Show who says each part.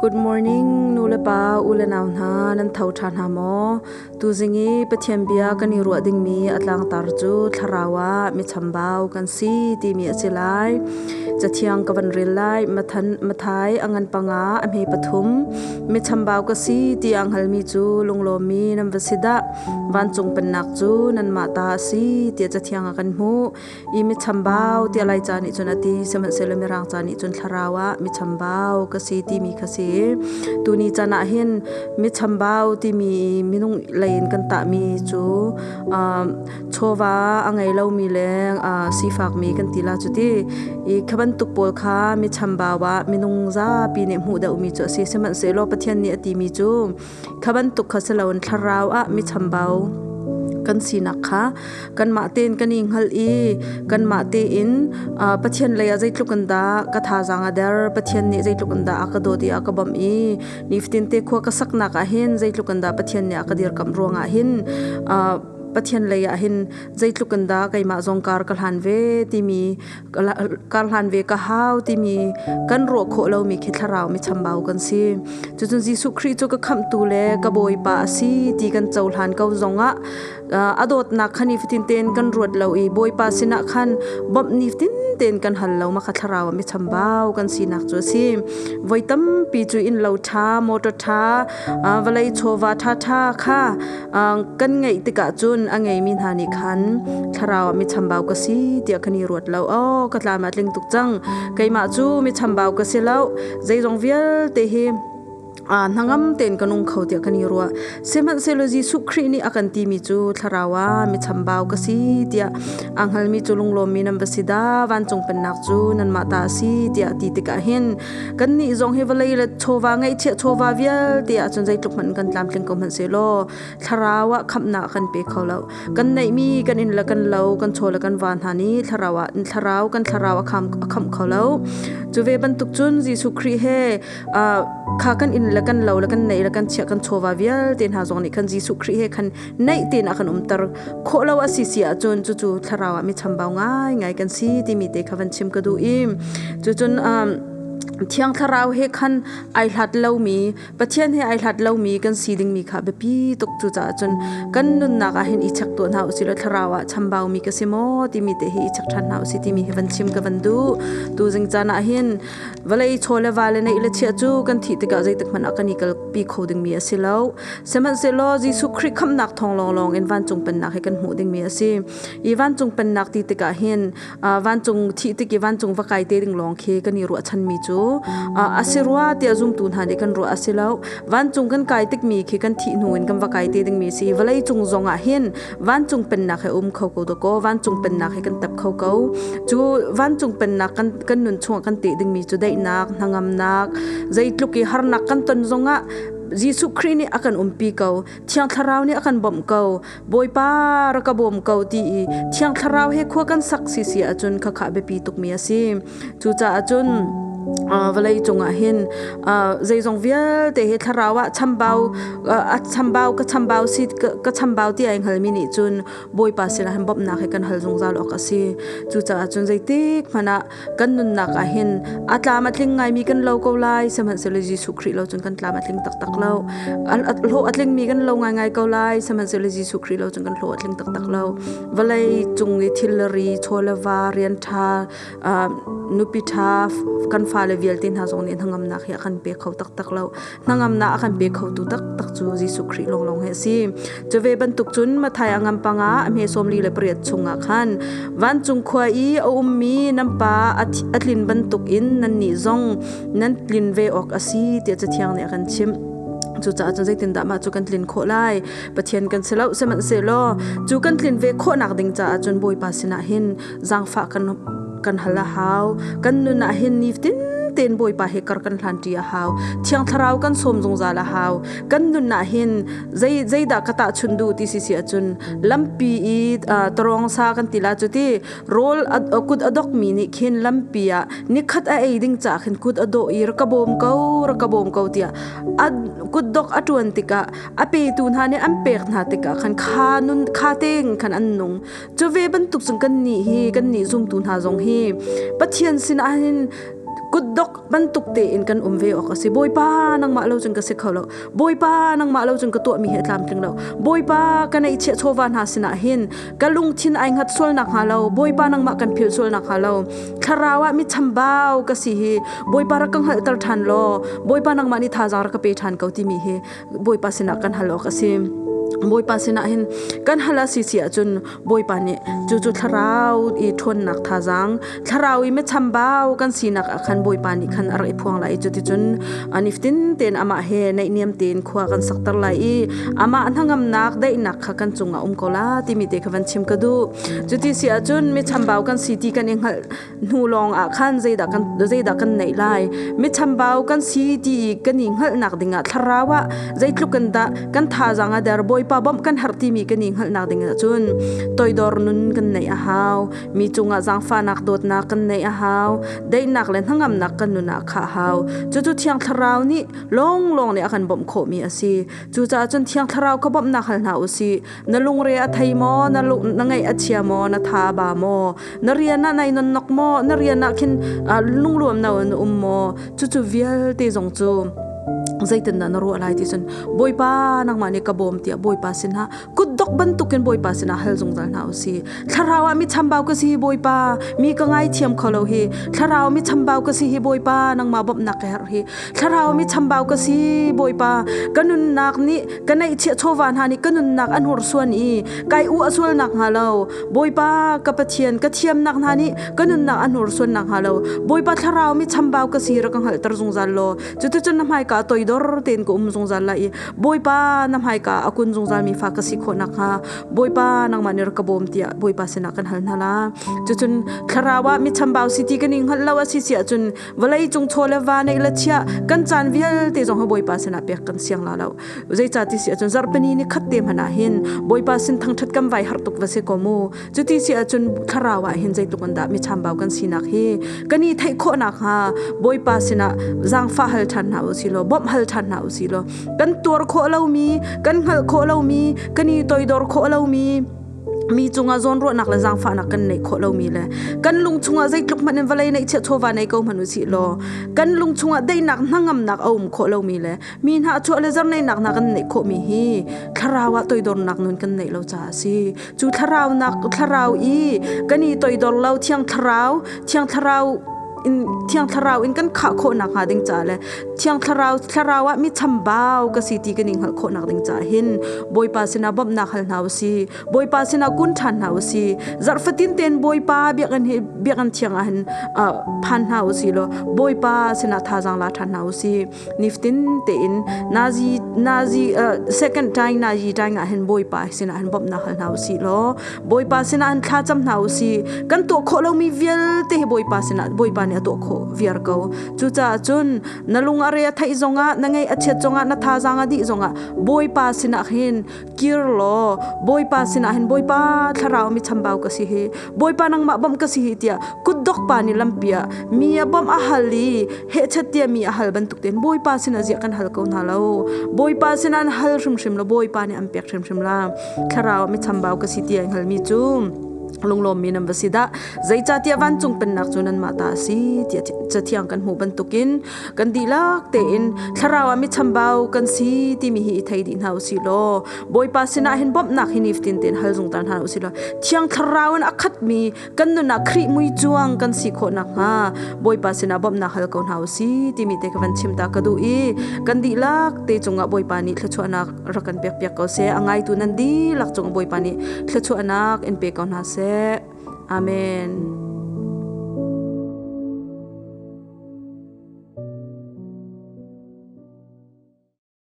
Speaker 1: Good morning nu le pa u le nau hna nan tho ṭha hna maw? Tuzing i Pathian bia kan i ruah dingmi a tlangtar cu thlarau ah mi chambau kan si timi a si lai. Cathiang ka van rel lai. Mathan, Mathai a ngan panga a hme pathum. Mi chambau ka si ti a hngalmi cu lunglawmmi nan va si dah. Vancung pennak cu nanmah ta a si tiah cathiang ah kan hmuh. I mi chambau tiah Laica nih cun a ti. Sihmanhsehlaw Mirang ca nih cun thlarau ah mi chambau ka si timi kha si. Tuni chan ah hin mi chambau timi minung lei in kan tahmi cu chawva a ngei lomi le sifakmi kan ti la cu ti. I kha bantuk pawl kha mi chambau ah minung zapi nih hmuh deuhmi cu a si. Sihmanhsehlaw Pathian nih a timi cu Kha bantuk kha si loin thlarau ah mi chambau kan sinak kha kanmah tein kan i hngalh i kanmah tein Pathian lei ah zeitluk in dah ka thazaang a der, Pathian nih zeitluk in dah a ka dawt i a ka bawmh i nifatin te khua ka saknak ah hin zeitluk in dah Pathian nih a ka dirkamh ruangah hin Pathian lei ah hin zeitluk in dah keimah zong kar ka hlan ve timi kar hlan ve ka hau timi kan ruah khawh lomi khi thlarau mi chambau kan si. Cucun Jesuh Khrih cu ka khamhtu le ka Bawipa a si ti kan cohlan ko zongah a dawtnak kha nifatin tein kan ruat lo i Bawipa sinah khan bawmh nifatin tein kan hal lo ma kha thlarau mi chambau kan sinak cu a si. Voi tampi cu inn lo ṭha, motor ṭha, vawlei chawva ṭhaṭha kha kan ngeih tikah cun a ngeimi hna nih khan thlarau ah mi chambau ka si tiah kan i ruat lo. Oh, ka tlam a tling tuk cang. Keimah cu mi chambau ka si lo. Zeizong vialte hi hnangam tein ka nung kho tiah kan i ruah. Sihmanhsehlaw Jesuh Khrih nih a kan timi cu thlarau ah mi chambau ka si tiah a hngalmi cu lunglawmmi nan va si dah vancung pennak cu nanmah ta a si tiah ti tikah hin Kannih zong hi vawlei le chawva ngeihchiah chawva vialte ahcun zeitluk hmanh kan tlamtling ko hmanh sehlaw thlarau ah khamhnak kan pe kho lo. Kan neihmi kan inn le kan lo, kan chaw le kan va hna nih thlarau ah thlarau kan thlarau a kham a khamh kho lo. Cu ve bantuk cun Jesuh Khrih he kha kan inn le kan lo le kan neih le kan chiah kan chawva vialte hna zong nih khan Jesuh Khrih he khan neih tein a kan umter khawh lo a si si ahcun cucu thlarau ah mi chambau ngaingai kan si timi te kha van chim ka duh i cucun Thiang Thlarau he khan ai hlat lomi Pathian he ai hlat lomi kan si dingmi kha biapi tuk cucaah cun kan nunnak ah hin i check tuah hna usih law thlarau ah chambaumi ka si maw timi te hi i check ṭhan hna usih timi hi van chim ka van duh tu zing caan ah hin vawlei chaw le va le neih le chiah cu kan thih tikah zeitik hmanh ah kan i kalpi kho dingmi a si lo sihmanhsehlaw Jesuh Khrih khamhnak thawng lawnglawng in vancung pennak hi kan hmuh dingmi a si i vancung pennak ti tikah hin vancung thih tik i vancung va kai te ding lawng khi kan i ruahchanmi cu a si rua tiah zumtu hna nih kan ruah a si lo vancung kan kai tikmi khi kan thih hnu in kan va kai te dingmi si vawlei cung zong ah hin vancung pennak he um kho ko dakaw vancung pennak he kan tap kho ko cu vancung pennak kan kan nun chungah kan teh dingmi cu daihnak hnangamnak zeitluk i harnak kan ton zongah Jesuh Khrih nih a kan umpi ko Thiang Thlarau nih a kan bawmh ko Bawipa rak ka bawm ko ti i Thiang Thlarau he khua kan sak si si ahcun khakha biapi tukmi a si. Cucaah cun vawlei cungah hin zeizong vialte hi thlarau ah chambau a chambau ka chambau si ka chambau ti ai hngalmi nih cun Bawipa sinah hin bawmhnak hi kan hal zungzal awk a si. Cucaah cun zeitik hmanh ah kan nunnak ah hin a tlam a tling ngaimi kan lo ko lai sihmanhsehlaw Jesuh Khrih lo cun kan tlam a tling taktak lo hlawh a tlingmi kan lo ngaingai ko lai sihmanhsehlaw Jesuh Khrih lo cun kan hlawh a tling taktak lo vawlei cung i thilri chaw le va rian ṭha nupi ṭha kan fale vialte hna zong nih hnangamnak hi a kan pe kho taktak lo hnangamnak a kan pe khotu taktak cu Jesuh Khrih lawnglawng hi a si. Cu ve bantuk cun Matthai a ngam panga a hme 48 chungah khan vancung khua i a ummi nan pa a tlin bantuk in nannih zong nan tlin ve awk a si tiah Cathiang nih a kan chimh. Cucaah cun zeitindah mah cu kan tlin khawh lai? Pathian kan si lo sihmanhsehlaw cu kan tlin ve khawhnak ding caah cun Bawipa sinah hin zaangfah kan kan hal a hau. Kan nun ah hin nifatin tein Bawipa he kar kan hlan ṭi a hau. Thiang Thlarau kan sawm zungzal a hau. Kan nun ah hin zei zeidah ka tahchunh duh ti si si ahcun lampi i tarawng sa kan ti la cu ti rawl kut a dokmi nih khin lampi ah nikhat a ei ding ca khin kut a dawh i rak ka bawm ko rak ka bawm ko tiah a kutdok a ṭuan tikah a petu hna nih an pek hna tikah khan kha nun kha tein khan an nung Cu ve bantuk cun kannih hi kannih zumtu hna zong hi Pathian sinah hin kut Kutdok bantuk tein kan um ve awk a si. Bawipa, nangmah lo cun ka si kho lo. Bawipa, nangmah lo cun ka tuahmi hi a tlamtling lo. Bawipa, ka neihchiah chawva hna sinah hin ka lungthin ai hngat sual nakhnga lo, Bawipa nangmah kan philh sual nakhnga lo, thlarau ah mi chambau ka si hi Bawipa rak ka hngalhter ṭhan law, Bawipa nangmah nih thazaang rak ka pe ṭhan ko timi hi Bawipa sinah kan hal awk a si. Bawipa sinah hin kan hal a si si ahcun Bawipa nih cucu thlarau i ṭhawnnak thazaang, thlarau i michambau kan sinak ah khan Bawipa nih khan a rak i phuang lai i cuticun nifatin tein amah he naihniam tein khua kan sakter lai i amah hnangamnak daihnak kha kan cungah um ko la timi te kha van chim ka duh. Cuti si ahcun michambau kan si ti kan i hngalh hnu lawng ah khan zeidah kan neih lai? Michambau kan si ti i kan i hngalhnak dingah thlarau ah zeitluk in dah kan thazaang a der, Bawipa bawmh kan herh timi kan i hngalhnak ding ahcun toidor nun kan neih a hau. Mi cungah zaangfahnak dawtnak kan neih a hau. Daihnak le hnangamnak kan nun ah khah a hau. Cucu Thiang Thlarau nih lawnglawng nih a kan bawmh khawhmi a si. Cucaah cun Thiang Thlarau kha bawmhnak hal hna u sih. Na lungre a thei maw? Na lung na ngaih a chia maw? Na tha a ba maw? Na rian ah nai non nok maw? Na rian ah khin lungluam na in um maw? Cucu vialte zong cu zeitindah na ruah lai ti cun Bawipa, nangmah nih ka bawm tiah Bawipa sinah kutdok bantukin Bawipa sinah hal zungzal hna u si. Thlarau ah mi chambau ka si hi Bawipa, mi ka ngaithiam kho lo hi. Thlarau mi chambau ka si hi Bawipa, nangmah bawmhnak ka herh hi. Thlarau mi chambau ka si Bawipa, ka nunnak nih ka neihchiah chawva hna nih ka nunnak an hursuan i kai u a sual nak hnga lo. Bawipa, ka Pathian, ka thiamnak hna nih ka nunnak an hursuan nak hnga lo. Bawipa, thlarau mi chambau ka si rak ka hngalhter zungzal law. Cuticun na hmaika toidor tein ka um zungzal lai i Bawipa, na hmaika a kun zungzal mi fa ka si khawh nakhnga Bawipa, nangmah nih rak ka bawm tiah Bawipa sinah kan hal hna la. Cucun thlarau ah mi chambau si ti kan i hngalh lo a si si ahcun vawlei cung chaw le va neih le chiah kan caan vialte zong hi Bawipa sinah pek kan siang la lo. Zeicah ti si ahcun zarhpini ni khat te hmanh ah hin Bawipa sin thangṭhat kan vai har tuk va si ko mu. Cuti si ahcun thlarau ah hin zeitluk in dah mi chambau kan sinak hi kan i theih khawh nakhnga Bawipa sinah zaangfah hal ṭhan hna u si law, bawmh hal ṭhan hna u si law, kan tuar khawh lomi, kan hngalh khawh lomi, kan i toidor khawh lomi, mi cungah zawnruahnak le zaangfahnak kan neih khawh lomi le kan lung chungah zeitluk hmanh in vawlei neihchiah chawva nei ko hmanh u sih law, kan lung chungah daihnak hnangamnak a um khawh lomi le mi hna chuah le zarneihnak hna kan neih khawhmi hi thlarau ah toidornak nun kan neih lo caah a si. Cu thlarau nak thlarau i kan i toidor lo, thiang thlarau thiang thlarau in thiang thlarau in kan khah khawh nak hnga ding ca le thiang thlarau thlarau ah mi chambau ka si ti kan i hngalh khawh nak ding ca hin Bawipa sinah bawmhnak hal hna usi, Bawipa sinah kun ṭhan hna usi. Zarhfatin ten Bawipa biakinn hi biakinn thiang ah hin phan hna usi law Bawipa sinah thazaang la ṭhan hna usi. Niftin tein nazi nazi second time nazi time ah hin Bawipa sinah hin bawmhnak hal hna usi law Bawipa sinah hin thlacam hna usi. Kan tuah khawh lomi vialte hi Bawipa sinah Bawipa nih a tuah khawh viar ko. Cucaah cun na lung a re a theih zongah, na ngeih a chiat zongah, na thazaang a dih zongah Bawipa sinah hin kir law Bawipa sinah hin, Bawipa, thlarau mi chambau ka si hi, Bawipa, nangmah bawmh ka si hi tiah kutdok pa nih lampi ah mi a bawmh a hal i hehchet tiah mi a hal bantuk tein Bawipa sinah ziah kan hal ko hna lo? Bawipa sinah an hal hrimhrim lo, Bawipa nih an pek hrimhrim la. Thlarau mi chambau ka si ti ai hngalmi cu lunglawmmi nan va si dah, zeicahtiah vancung pennak cu nanmah ta a si tiah Cathiang kan hmuh bantukin kan dihlak tein thlarau ah mi chambau kan si timi hi i thei dih hna usih law Bawipa sinah hin bawmhnak hi nifatin tein hal zungzal hna usih law Thiang Thlarau in a khatmi kan nun ah Khrih mui cuang kan si khawh nakhnga Bawipa sinah bawmhnak hal ko hna usih timi te ka van chim ta ka duh i kan dihlak te cungah Bawipa nih thluachuahnak rak kan pek piak ko seh. A ngaitu nan dihlak cungah Bawipa nih thluachuahnak in pe ko hna seh. Amen.